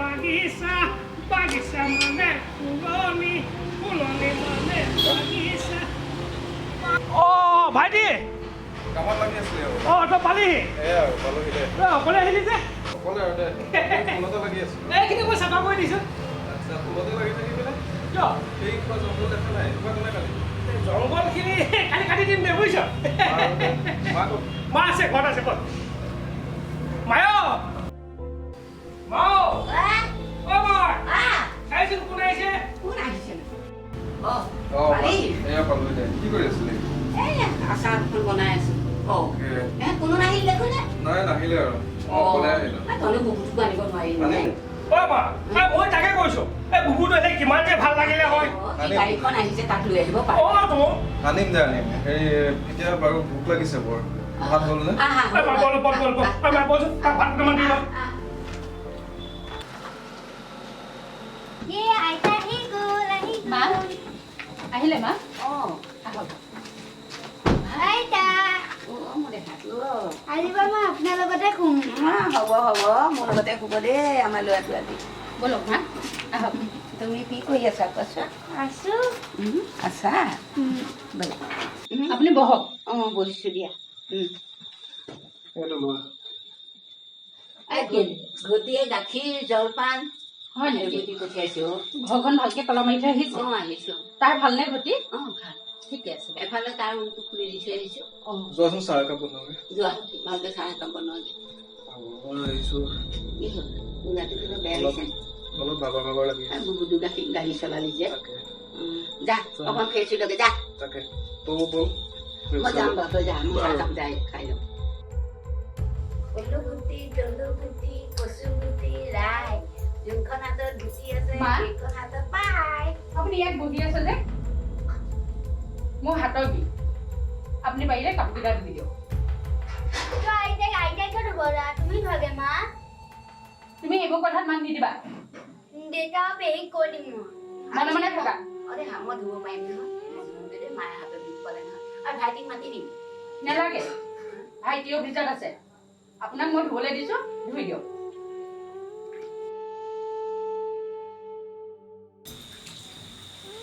বাগিচা, বাগিচা মানে ফুলনি, ফুলনি মানে বাগিচা। অ ভাইটি, কামত লাগি আছিলে আৰু। অ তই পালিহি? এয়া আৰু পালোহি দে। তই অকলে আহিলি যে? অকলে আৰু দে, ফুলতে লাগি আছো। এইখিনি মই চাফা কৰি দিছোঁ। আচ্ছা, ফুলতে লাগি থাকিবি নে? কিয়? এই কিবা জংঘল দেখা নাই? কিবা কোনে কাটি? জংঘলখিনি কালি কাটি দিম দে, বুজিছ? আৰু দে, মা ক'ত? মা আছে ঘৰত, আছে ক'ত? মায়, মাও, অ মা, চাইচোন কোন আহিছে। কোন আহিছে? অ। অ। পালি? এয়া পালোহি দে। কি কৰি আছিলি? এই আচাৰ এখন বনাই আছো। অ। অ'কে। এ কোনো নাহিল দেখোন নে? নাই, নাহিলে আৰু মই অকলে আহিলো। তই বুবুটোকো আনিব নোৱাৰিলি? আনিম। অ মা, এই মই তাকে কৈছো, এই বুবুটো আহিলে কিমান যে ভাল লাগিলে হয়। অ, সি গাড়ীখন আহিছে, তাক লৈ আহিব পাৰে। অ তো। আনিম দে, আনিম। হেৰি, এতিয়া বাৰু ভোক লাগিছে বৰ। ভাত হ'ল নে? আহা। এই মা, বল বল বল বল। এই মা, বলচোন, তাক ভাত কেইটামান দি লওঁ। এ আইতা আহি গ'ল, আহি মা। গ'ল। আহিলে মা? অ। আহক। আইতা। অ, মোৰ দেহাটো। আজিৰ পৰা মই আপোনাৰ লগতে শুম। হ'ব হ'ব, মোৰ লগতে শুব দেই আমাৰ ল'ৰাটো আজি। ব'লক মা, আহক। তুমি কি কৰি আছা কোৱাচোন? আছো। আছা, ব'লা। আপুনি বহক। অ, বহিছো দিয়া। এইটো লোৱা। এই ঘটিয়ে গাখীৰ, জলপান হয় নেকি? এইবোৰ দি পঠিয়াইছো। ঘৰখন ভালকে তলা মাৰি থৈ আহিছে? অ, আহিছো। তাৰ ভালনে ঘটি? অ, ভাল। ঠিকে আছে বাৰু। এফালে তাৰ ৰুমটো খুলি দি থৈ আহিছো। অ। যোৱাচোন, চাহ একাপ বনাওঁগে। যোৱা, ভালকে চাহ একাপ বনোৱাগে। ভাগৰ আহিছো। কি হ'ল, গাটো কিবা বেয়া অলপ লাগিছে? অলপ ভাগৰ ভাগৰ লাগি আছে। বুবুটো গাখীৰ গাড়ী চলালি যে। তাকে। যা, অকণ ফ্ৰেছ হৈ লগে, যা। তাকে, তয়ো ব'ল। মই যাম বাৰু, তই যা, মই চাহ কাপ যাই খাই লওঁ। গুটি তলু গুটি, কচু গুটি, লাই, যোনখন হাতত গুটি আছে মা? সেইখন হাতত পাই। আপুনি ইয়াত বহি আছে যে? মোৰ হাতৰ বিষ। আপুনি পাৰিলে কাপোৰকেইটা ধুই দিয়ক। তই আইতাক আইতাক কিয় ধুব তুমি ধোৱাগে মা। তুমি এইবোৰ কথাত মাত নিদিবা। দেউতা পেহীক কৈ দিম মই। মনে মনে থাকা। অ দেহা, মই ধুব পাৰিম নহয়। মই ধুওঁগে দেই, মায়ে হাতত বিষ পালে নহয়। আৰু ভাইটিক মাতি দিম। নেলাগে, ভাইটি অফিচত আছে। আপোনাক মই ধুবলৈ দিছো, ধুই দিয়ক।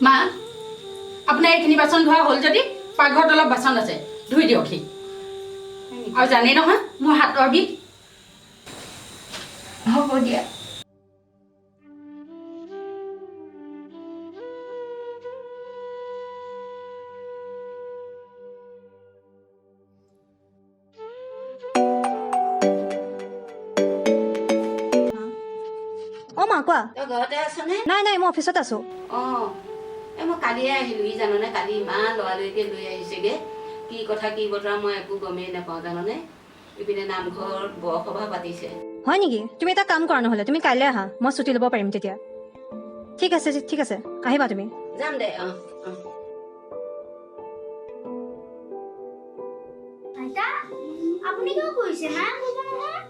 মা, আপোনাৰ এইখিনি বাচন ধোৱা হ'ল যদি পাকঘৰত অলপ বাচন আছে, ধুই দিয়কহি। আৰু জানেই নহয় মোৰ হাতৰ বিষ। হ'ব দিয়া। অ মা, কোৱা। তই ঘৰতে আছনে? নাই নাই, মই অফিচত আছোঁ। অ, এই মই কালিয়ে আহিলো ই, জাননে? কালি ইমান লৰালৰিকে লৈ আহিছেগে, কি কথা কি বতৰা মই একো গমেই নাপাওঁ, জাননে? ইপিনে নামঘৰত বৰসভা পাতিছে। হয় নেকি? তুমি এটা কাম কৰা নহ'লে, তুমি কাইলৈ আহা, মই ছুটি ল'ব পাৰিম তেতিয়া। ঠিক আছে, ঠিক আছে, আহিবা তুমি। যাম দে, অ অ। আইতা, আপুনি কিয় কৰিছে? মায়ে ক'ব নহয়।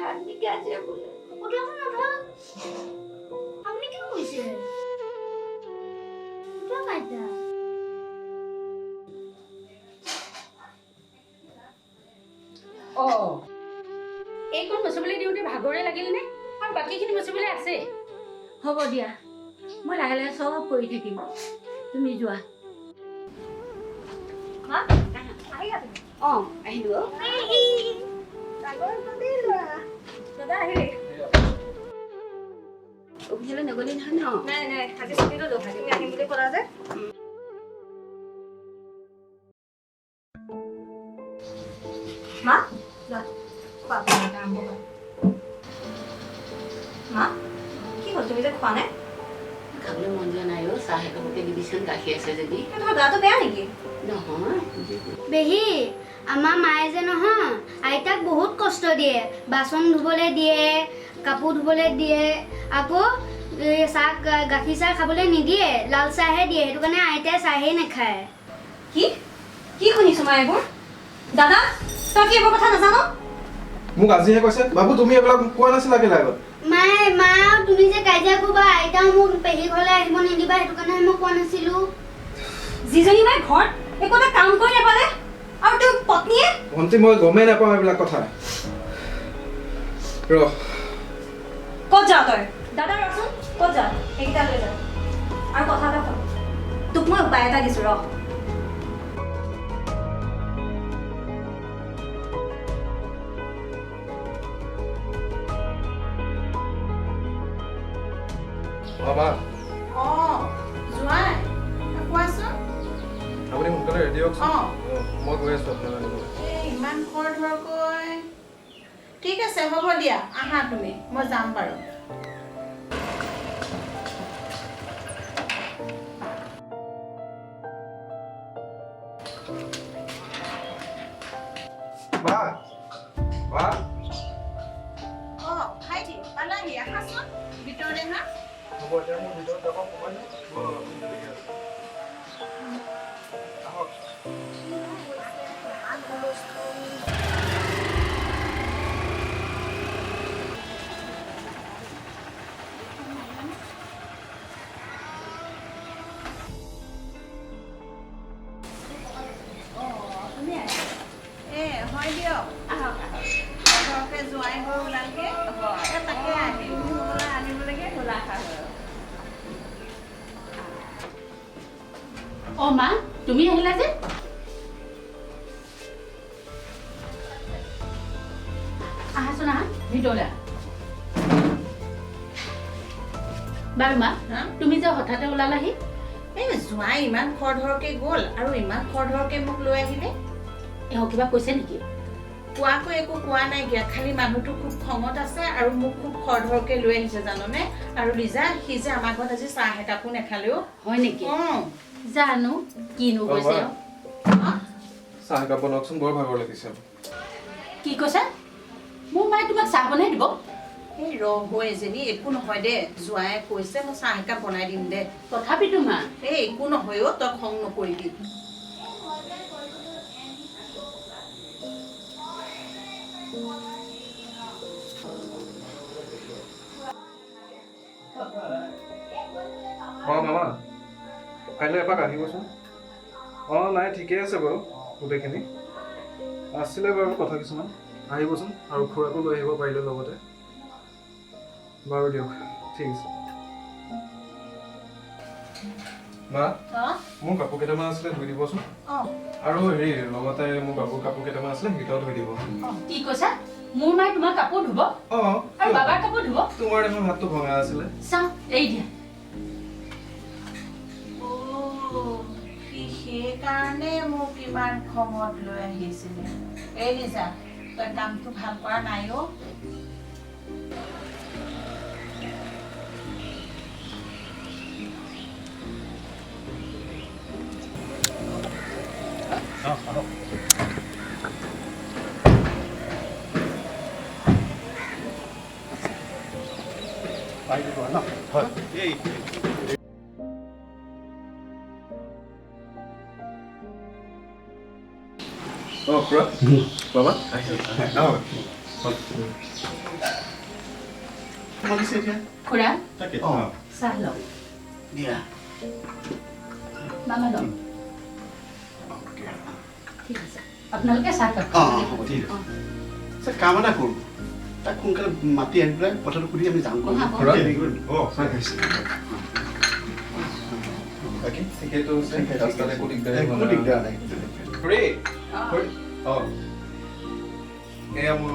হাত বিষাইছে বোলে। উঠকচোন, উঠক। আপুনি কিয় কৰিছে? উঠক আইতা। অ, এইকণ মচিবলৈ দিওঁতে ভাগৰে লাগিল নে? আৰু বাকীখিনি মচিবলৈ আছে। হ'ব দিয়া, মই লাহে লাহে চব কৰি থাকিম, তুমি যোৱা। মা, আহিলা তুমি? অ, আহিলো অ। দাদা, আহিলি? অফিচলৈ নগ'লি নহয় ন? নাই নাই, আজি ছুটি ল'লো, তুমি আহিম বুলি ক'লা যে। মা, যোৱা, খোৱা, আৰম্ভ কৰা। মা, কি হ'ল? তুমি যে খোৱা নাই? খাবলৈ মন যোৱা নাই অ'। চাহ একাপকে দিবিচোন, গাখীৰ আছে যদি। তোমাৰ গাটো বেয়া নেকি? নহয়। পেহী, আমাৰ মায়ে যে নহয় আইতাক বহুত কষ্ট দিয়ে। বাচন ধুবলৈ দিয়ে, কাপোৰ ধুবলৈ দিয়ে, আকৌ এই চাহ, গাখীৰ চাহ খাবলৈ নিদিয়ে, লাল চাহহে দিয়ে। সেইটো কাৰণে আইতাই চাহেই নাখায়। কি কি শুনিছো মা এইবোৰ? দাদা, তই কি এইবোৰ কথা নাজান? মোক আজিহে কৈছে। বাবু, তুমি এইবিলাক কোৱা নাছিলা কেলে আগত? মায়ে, মা, তুমি যে কাজিয়া কৰিবা, আইতাও মোক পেহী ঘৰলৈ আহিব নিদিবা, সেইটো কাৰণে মই কোৱা নাছিলো। যিজনী মায়ে ঘৰত একো এটা কাম কৰি নাপালে আৰু তেওঁৰ পত্নীয়ে ভণ্টি, মই গমেই নাপাওঁ এইবিলাক কথা। ৰ। ক'ত যাৱ তই? দাদা ৰচোন, ক'ত যাৱ? এইকেইটা লৈ যা। আৰু কথা এটা শুন, তোক মই উপায় এটা দিছোঁ, ৰ। মামা। অঁ জোঁৱাই, কোৱাচোন। আপুনি সোনকালে ৰেডি হওকচোন। অঁ। মই গৈ আছোঁ আপোনাক আনিবলৈ। এই ইমান খৰধৰকৈ? ঠিক আছে, হ'ব দিয়া, আহা তুমি, মই যাম বাৰু। মা, মা। অঁ ভাইটি পালাহি, আহাচোন ভিতৰলৈ আহা। হ'ব, এতিয়া মোৰ ভিতৰত যাব সময় নাই। মই অলপ দেৰিকৈ আছোঁ। আহক। এ হয় দিয়ক, আহক আহক। খৰধৰকৈ জোঁৱাই হৈ ওলালগৈ। এ তাকে আহিলোঁ হ'বলা আনিবলৈকে হ'ল আহা হয়। অঁ মা, তুমি আহিলা যে? আহাচোন, আহা, ভিতৰলৈ আহা। বাৰু মা, হা? তুমি যে হঠাতে ওলালাহি? এই জোঁৱাই ইমান খৰধৰকৈ গ'ল আৰু ইমান খৰধৰকৈ মোক লৈ আহিলে। এওঁ কিবা কৈছে নেকি? কোৱাকৈ একো কোৱা নাইকিয়া, খালি মানুহটো খুব খঙত আছে আৰু মোক খুব খৰধৰকৈ লৈ আহিছে জাননে। আৰু লিজা, সি যে আমাৰ ঘৰত আজি চাহ একাপো নাখালেও। হয় নেকি? অঁ। জানো কিনো অ, কৈছে মা। এওঁ। চাহ একাপ বনাওকচোন, বৰ ভাগৰ লাগিছে। কি কৈছা? মোৰ মায়ে তোমাক চাহ বনাই দিব? এই ৰহ এজনী, একো নহয় দে, জোঁৱায়ে কৈছে মই চাহ একাপ বনাই দিম দে। তথাপিতো মা। এই একো নহয় অ', তই খং নকৰিবি। অঁ মামা, কাইলৈ এপাক আহিবচোন। অঁ নাই, ঠিকেই আছে বাৰু, গোটেইখিনি আছিলে বাৰু কথা কিছুমান। আহিবচোন, আৰু খুৰাকো লৈ আহিব পাৰিলে লগতে। বাৰু দিয়ক, ঠিক আছে। মা, অঁ? মোৰ কাপোৰ কেইটামান আছিলে, ধুই দিবচোন। অঁ। আৰু হেৰি, লগতে মোৰ বাবুৰ কাপোৰ কেইটামান আছিলে, সেইকেইটাও ধুই দিব। কি কৈছা? মোৰ মায়ে তোমাৰ কাপোৰ ধুব? অঁ। আৰু বাবাৰ কাপোৰ ধুব? তোমাৰ দেখোন হাতটো ভঙা আছিলে। চাওঁ, এই দিয়া। অ', সি সেইকাৰণে মোক ইমান খঙত লৈ আহিছিলে। এই লিজা, তই কামটো ভাল কৰা নাই অ'। অঁ খুৰা, বাবা আহিছে। খুৰা, অঁ। চাহ লওক। দিয়া। মামা লওক। ঠিক আছে, আপোনালোকে চাহ খাওক। অঁ অঁ, হ'ব, ঠিক আছে। কাম এটা কৰোঁ, তাক সোনকালে মাতি আনি পেলাই কথাটো সুধি আমি যাম। বহা, খুৰা। অঁ। চাহ খাইছে? বাকী ঠিকেইতো আছে? ৰাস্তাত একো দিগদাৰী হোৱা একো নাই? দিগদাৰ নাই। খুৰী, খুৰী, অঁ এয়া মোৰ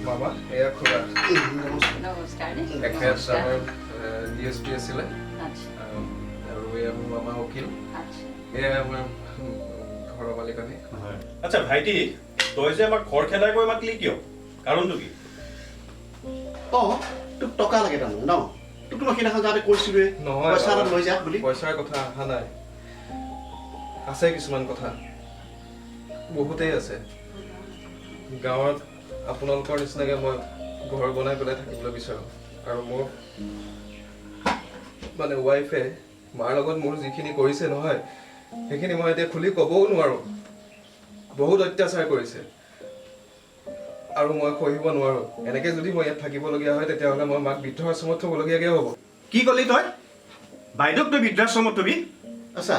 মামা, এয়া খুৰা। নমস্কাৰ দেই। এখেত আমাৰ ডি এছ পি আছিলে। আচ্ছা। আৰু এয়া মোৰ মামা উকিল। আচ্ছা। এয়া আমাৰ ঘৰৰ মালিকনী। আচ্ছা ভাইটি, তই যে আমাক ঘৰ খেদাই কৈ মাতিলি কিয়? কাৰণটো কি? অঁ, তোক টকা লাগে তাৰমানে ন? তোকতো মই সেইদিনাখন যাওঁতে কৈছিলোঁৱে, নহয় পইচা এটা বাবা, লৈ যা বুলি। পইচাৰ কথা অহা নাই, আছে কিছুমান কথা, বহুতেই আছে। গাঁৱত আপোনালোকৰ নিচিনাকে মই ঘৰ বনাই পেলাই থাকিবলৈ বিচাৰোঁ। আৰু মোৰ মানে ৱাইফে মাৰ লগত মোৰ যিখিনি কৰিছে নহয়, সেইখিনি মই এতিয়া খুলি ক'বও নোৱাৰোঁ। বহুত অত্যাচাৰ কৰিছে আৰু মই সহিব নোৱাৰোঁ। এনেকে যদি মই ইয়াত থাকিবলগীয়া হয়, তেতিয়াহ'লে মই মাক বৃদ্ধ আশ্ৰমত থ'বলগীয়াকে হ'ব। কি ক'লি তই? বাইদেউক তই বৃদ্ধাশ্ৰমত থবি? আচ্ছা,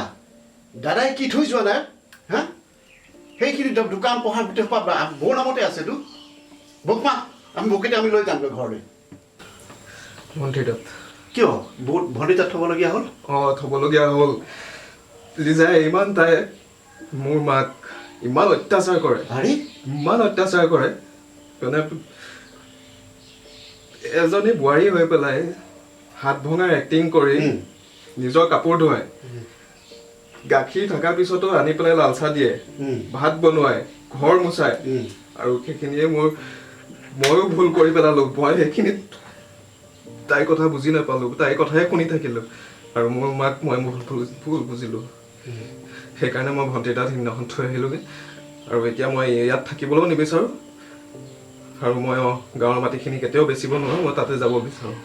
দাদাই কি থৈ যোৱা নাই হা? সেইখিনি দোকান পোহাৰ গোটেই সোপা বৌৰ নামতে আছেতো। বৌক মাত, আমি বৌকেইটা আমি লৈ যামগৈ ঘৰলৈ। ভণ্টিৰ তাত। কিয় বহুত ভণ্টি তাত থ'বলগীয়া হ'ল? অঁ, থ'বলগীয়া হ'ল। লিজাই ইমান, তাই মোৰ মাক ইমান অত্যাচাৰ কৰে। আৰে, ইমান অত্যাচাৰ কৰে, মানে এজনী বোৱাৰী হৈ পেলাই হাত ভঙাৰ এক্টিং কৰি নিজৰ কাপোৰ ধুৱায়, গাখীৰ থকাৰ পিছতো আনি পেলাই লাল চাহ দিয়ে, ভাত বনোৱায়, ঘৰ মোচায়। আৰু সেইখিনিয়ে মোৰ, ময়ো ভুল কৰি পেলালোঁ। মই সেইখিনিত তাইৰ কথা বুজি নাপালোঁ, তাইৰ কথাই শুনি থাকিলোঁ আৰু মোৰ মাক মই ভুল ভুল ভুল বুজিলোঁ। সেইকাৰণে মই ভণ্টিৰ তাত সিদিনাখন থৈ আহিলোঁগৈ। আৰু এতিয়া মই ইয়াত থাকিবলৈও নিবিচাৰোঁ আৰু মই গাঁৱৰ মাটিখিনি কেতিয়াও বেচিব নোৱাৰোঁ। মই তাতে যাব বিচাৰোঁ,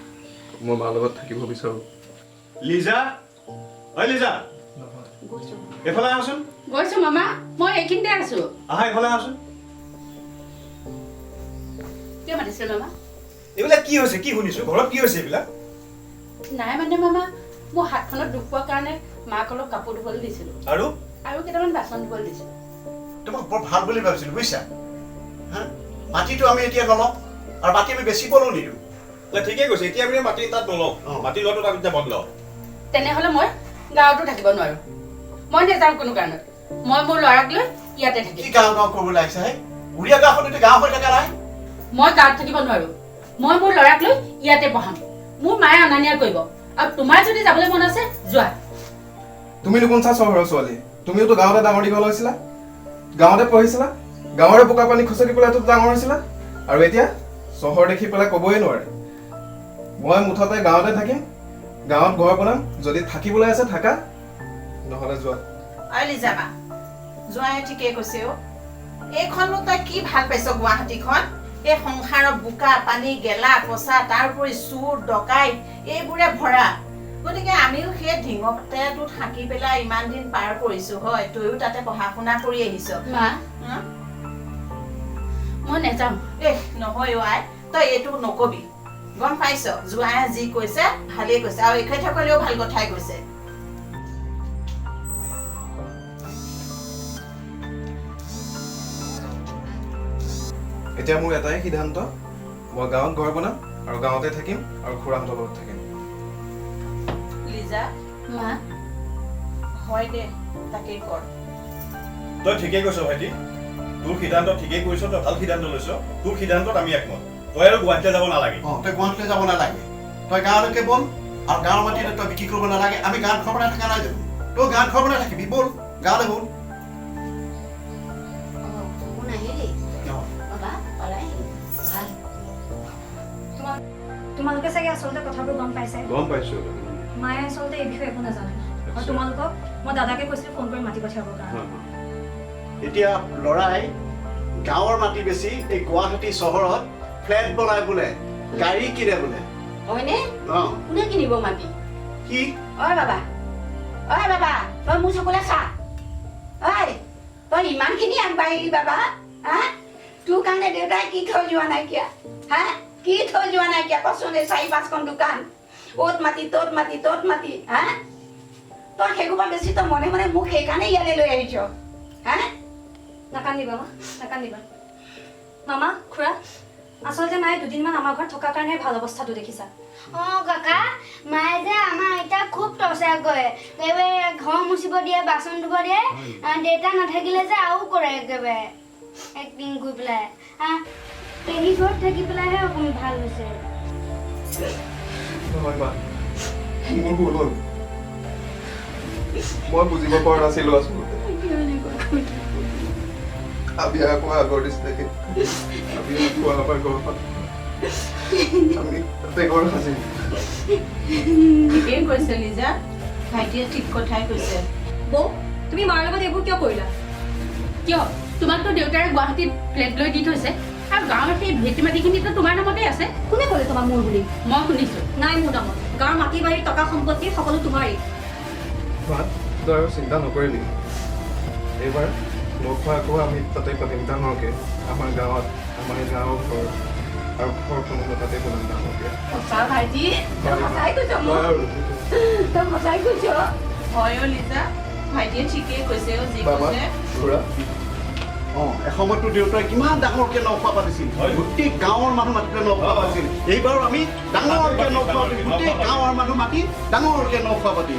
মই মাৰ লগত থাকিব বিচাৰোঁ। লিজা, ঐ লিজা, এইফালে আহাচোন। গৈছোঁ মামা, মই এইখিনিতে আছোঁ। আহা, এইফালে আহাচোন। কিয় মাতিছে মামা? এইবিলাক কি হৈছে? কি শুনিছো? ঘৰত কি হৈছে এইবিলাক? নাই মানে মামা, মোৰ হাতখনত দুখ পোৱাৰ কাৰণে মাক অলপ কাপোৰ ধুবলৈ দিছিলোঁ। আৰু? আৰু কেইটামান বাচন ধুবলৈ দিছিলোঁ। তোমাক বৰ ভাল বুলি ভাবিছিলোঁ, বুজিছা? হা, মাটিটো আমি এতিয়া নলওঁ আৰু মাটি আমি বেচিবলৈও নিদিওঁ। ঠিকেই কৈছে, এতিয়া আমি মাটি তাত নলওঁ। মাটি লোৱাটো তাত এতিয়া বন্ধ। তেনেহ'লে মই গাঁৱতো থাকিব নোৱাৰোঁ। মই নাযাওঁ কোনো কাৰণত। মই মোৰ ল'ৰাক লৈ ইয়াতে থাকিম। কি গাঁও গাঁও কৰিবলৈ আহিছা হে? উৰিয়া গাঁওখন এতিয়া গাঁও হৈ থকা নাই। মই গাঁৱত থাকিব নোৱাৰোঁ। মই মোৰ ল'ৰাক লৈ ইয়াতে পঢ়াম। মোৰ মায়ে অনা নিয়া কৰিব। আৰু তোমাৰ যদি যাবলৈ মন আছে, যোৱা। তুমিনো কোন চা চহৰৰ ছোৱালী? তুমিওতো গাঁৱতে ডাঙৰ দীঘল হৈছিলা, গাঁৱতে পঢ়িছিলা, গাঁৱৰে বোকা পানী খচকি পেলাইতো ডাঙৰ হৈছিলা। আৰু এতিয়া চহৰ দেখি পেলাই ক'বই নোৱাৰে। মই মুঠতে গাঁৱতে থাকিম, গাঁৱত ঘৰ বনাম। যদি থাকিবলৈ আছে থাকা, নহ'লে যোৱা। ঐ লিজা মা, জোঁৱাই ঠিকেই কৈছে অ'। এইখননো তই কি ভাল পাইছ গুৱাহাটীখন? এই সংসাৰৰ বোকা পানী, গেলা পচা, তাৰ উপৰি চোৰ ডকাইত এইবোৰে ভৰা। গতিকে আমিও সেই ঢিঙতেটোত থাকি পেলাই ইমান দিন পাৰ কৰিছো হয়। তয়ো তাতে পঢ়া শুনা কৰি আহিছ। মা, মই নেযাওঁ। এহ নহয় অ' আই, তই এইটো নকবি, গম পাইছ? জোঁৱায়ে যি কৈছে ভালেই কৈছে আৰু এখেতসকলেও ভাল কথাই কৈছে। এতিয়া মোৰ এটাই সিদ্ধান্ত, মই গাঁৱত ঘৰ বনাম আৰু গাঁৱতে থাকিম আৰু খুৰাহঁতৰ লগত থাকিম। লিজা। মা। হয় দে, তাকেই কৰ। তই ঠিকেই কৈছ ভাইটি, তোৰ সিদ্ধান্ত ঠিকেই কৰিছ, তই ভাল সিদ্ধান্ত লৈছ। তোৰ সিদ্ধান্তত আমি একমত। তই আৰু গুৱাহাটীলৈ যাব নালাগে। অঁ, তই গুৱাহাটীলৈ যাব নালাগে, তই গাঁৱলৈকে ব'ল। আৰু গাঁৱৰ মাটি তই বিক্ৰী কৰিব নালাগে। আমি গাঁৱত ঘৰ বনাই থকা নাই জানো? তই গাঁৱত ঘৰ বনাই থাকিবি, ব'ল গাঁৱলৈ ব'ল। কোন আহিলি? বাবা পালাই ভাল। তোমালোকে চাগে আচলতে কথাবোৰ গম পাইছে। গম পাইছো। মায়ে আচলতে এই বিষয়ে একো নাজানে আৰু তোমালোকক মই দাদাকে কৈছিলোঁ ফোন কৰি মাতি পঠিয়াবৰ কাৰণে। এতিয়া ল'ৰাই গাঁৱৰ মাটি বেচি এই গুৱাহাটী চহৰত ফ্লেট বনাই বোলে, গাড়ী কিনে বোলে। হয়নে? অঁ। কোনে কিনিব মাটি? কি? ঐ বাবা, ঐ বাবা, তই মোৰ চকুলৈ চা। ঐ তই ইমানখিনি আগবাঢ়িলি বাবা, হা? তোৰ কাৰণে দেউতাই কি থৈ যোৱা নাইকিয়া, হা? কি থৈ যোৱা নাইকিয়া কচোন? এই চাৰি পাঁচখন দোকান, অ'ত মাটি, ত'ত মাটি, ত'ত মাটি, হা? তই সেইসোপা বেছি তই মনে মনে মোক সেইকাৰণে ইয়ালৈ লৈ আহিছ, হা? নাকান্দিবা মা, নাকান্দিবা। মামা, খুৰা, আচলতে মায়ে দুদিনমান আমাৰ ঘৰত থকাৰ কাৰণেহে ভাল অৱস্থাটো দেখিছা। অঁ কাকা, মায়ে যে আমাৰ আইতাক খুব টৰ্চাৰ কৰে। একেবাৰে ঘৰ মুচিব দিয়ে, বাচন ধুব দিয়ে। দেউতা নাথাকিলে যে আৰু কৰে একেবাৰে এক্টিং কৰি পেলাই। পেহী ঘৰত থাকি পেলাইহে অকণ ভাল হৈছে। নহয় মা, মোৰ ভুল হ'ল। মই বুজিব পৰা নাছিলোঁ আচলতে। আমি আকৌ আগৰ নিচিনাকে আমি আকৌ আমাৰ ঘৰখন আমি তাতে ঘৰ সাজিম। ঠিকেই কৈছে লিজা, ভাইটিয়ে ঠিক কথাই কৈছে। বৌ, তুমি মাৰ লগত এইবোৰ কিয় কৰিলা? কিয়, তোমাকতো দেউতাৰে গুৱাহাটীত ফ্লেট লৈ দি থৈছে আৰু গাঁৱৰ সেই ভেটি মাটিখিনিতো তোমাৰ নামতে আছে। কোনে ক'লে তোমাক মোৰ বুলি? মই শুনিছোঁ। নাই মোৰ নামত। গাঁৱৰ মাটি বাৰী, টকা সম্পত্তি সকলো তোমাৰেই। মা, তই আৰু চিন্তা নকৰিবি। এইবাৰ লগ খোৱা আকৌ আমি তাতে পাতিম ডাঙৰকৈ, আমাৰ গাঁৱত, আমাৰ গাঁৱৰ ঘৰ আৰু ঘৰখনো তাতে বনাম ডাঙৰকৈ। সঁচা ভাইটি, তই সঁচাই কৈছ মোক? তই সঁচাই কৈছ? হয় অ' লিজা, ভাইটিয়ে ঠিকেই কৈছে অ' যি বাবা কৈছে। খুৰা, অঁ, এসময়ততো দেউতাই কিমান ডাঙৰকে নখোৱা পাতিছিল, গোটেই গাঁৱৰ মানুহ মাতি পেলাই নখোৱা পাতিছিল। এইবাৰো আমি ডাঙৰকে নখোৱা পাতিম, গোটেই গাঁৱৰ মানুহ মাতি ডাঙৰকে নখোৱা পাতিম।